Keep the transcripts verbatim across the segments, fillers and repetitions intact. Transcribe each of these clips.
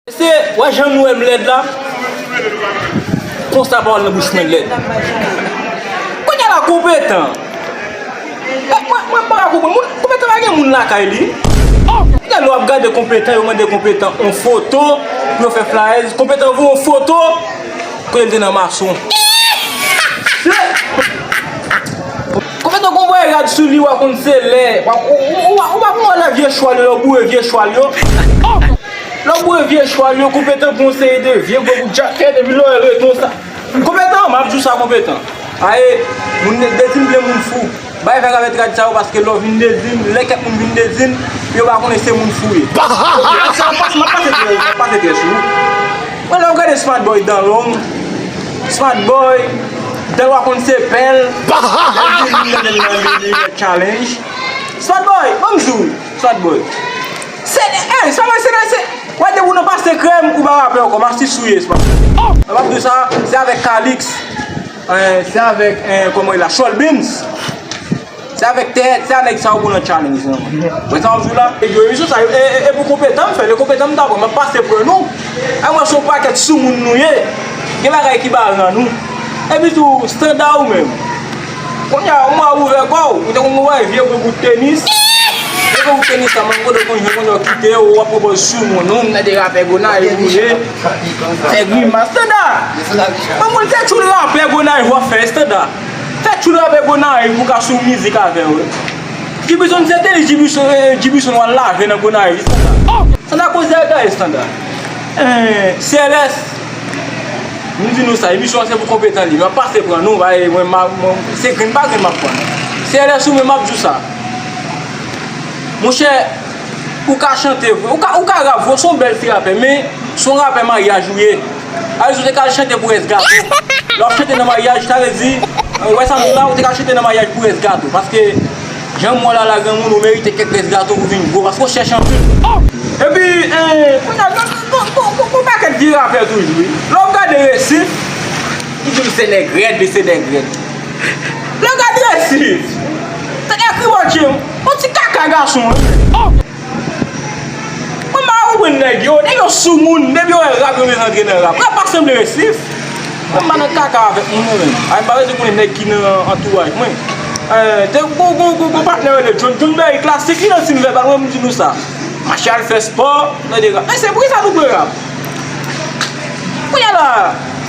Se, wè jan nou wè m lèd la? Konsa pawòl nan bouch mwen lèd. Kounye a la, Konpetan. Mwen, mwen, mwen pa ka konprann. Moun, Konpetan pa gen moun lakay li. Gen lè w ap gade Konpetan, yo mande Konpetan yon foto pou yo fè flyers. Konpetan voye yon foto kote l te nan mason. Konpetan gon vwayaj sou li, w a konn se lè. W a, ou, ou, ou, ou pa konn wè lè vye chwal yo, lè w boure vye chwal yo. Lè w boure vye chwal yo, Konpetan pran yon seri de vye gwo bout djakèt, epi lè w wè l ret konsa. Konpetan, m ap di w sa, Konpetan. Aye, moun de, Dezim plen moun fou. Bay fè avè trad sa yo, paske lè w vin Dezim, lè kèk moun vin Dezim, yo pa konnen se moun fou ye. Sa, m ap pase, m ap pase trè, m ap pase trè sou ou. Mwen, lè w gade Smart Boy dan long, Smart Boy, dan w a konn se pèl, lè l vin, vin nan, nan, nan, nan, nan challenge. Smart Boy, ban m di w, Smart Boy. Se, eh, sa mwen se nan se, wè depi w nan pase krèm, ou pa rapè ankò, m a sis ou ye, Smart Boy. Mwen p ap di w sa, se avèk Calix, eh, se avèk, eh, kòman l la, Chòl Beans. Se avèk tèt, se a nèg sa yo pou nan challenge nan. Wè sa w ap di w la? E yo, emisyon sa yo, e, e, e pou Konpetan m fè l, e Konpetan m ta pran, m ap pase pran nou. A mwen se yon pakèt soumoun nou ye. Gen bagay ki ba ran nou. Epi tou, Standa ou menm. Kounye a, ou mwen ouvè kò w, ou te konn wè vye gwo bout tenis. Vye gwo bout tenis sa, mango de konn jwe, konn yo kite, ou ap pran pòz soumoun, nou, m nan de rapè Gonayiv ou ye. Fè grimas, Standa. Mwen moun se tchoul rapè Gonayiv w ap fè, Standa. Fè tchoul rapè Gonayiv pou ka sou mizik avè w. Jibison se te li, Jibison, eh, Jibison w al lave nan Gonayiv, Standa. Standa koze a gaye, Standa. Eh, C L S, m di nou sa, emisyon an se pou Konpetan li, m ap pase pran nou, bay, mwen, ma, mwen, se grenn pa grenn m ap pran. C L S ou menm m ap di w sa. Monchè, ou ka chante vre, ou ka, ou ka rap vre, ou se yon bèl ti rapè, men se yon rapè maryaj ou ye. Alè, ou te ka al chante pou rès gato. Lè w ap chante nan maryaj, sa vle di, ou wè sa m di la, ou te ka al chante nan maryaj pou rès gato. Paske, jan m wè w la, la, granmoun, ou merite kèk rès gato pou vin gwo, paske w chèch anpil. Epi, eh, kounye a, gon, gon, gon, gon, gon pakèt vye rapè toujou, wi. Lè w ap gade Resif, li di m se nèg rèd, li se nèg rèd. Lè w gade Resif, se nèg ki bòtye, yon ti kaka gason, wi. Mwen pa konprann nèg yo, nèg yo soumoun, depi yo wè rap, yo bezwen antre nan rap. Rap pa sanble Resif. Mwen pa nan kaka avèk moun, non, menm. A, m pa bezwen konnen nèg ki nan antouraj mwen. Eh, te gon, gon, gon, gon patnè rele John, John Berry Classic, li nan Team Vèbal, mwen m di nou sa. Mache al fè spò, tande rap. Men se poukisa nou pran rap? Kounye a la,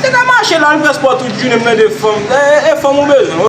se ta mache la, al fè spò tout jounen, m tande fanm. E, e, e fanm ou bezwen.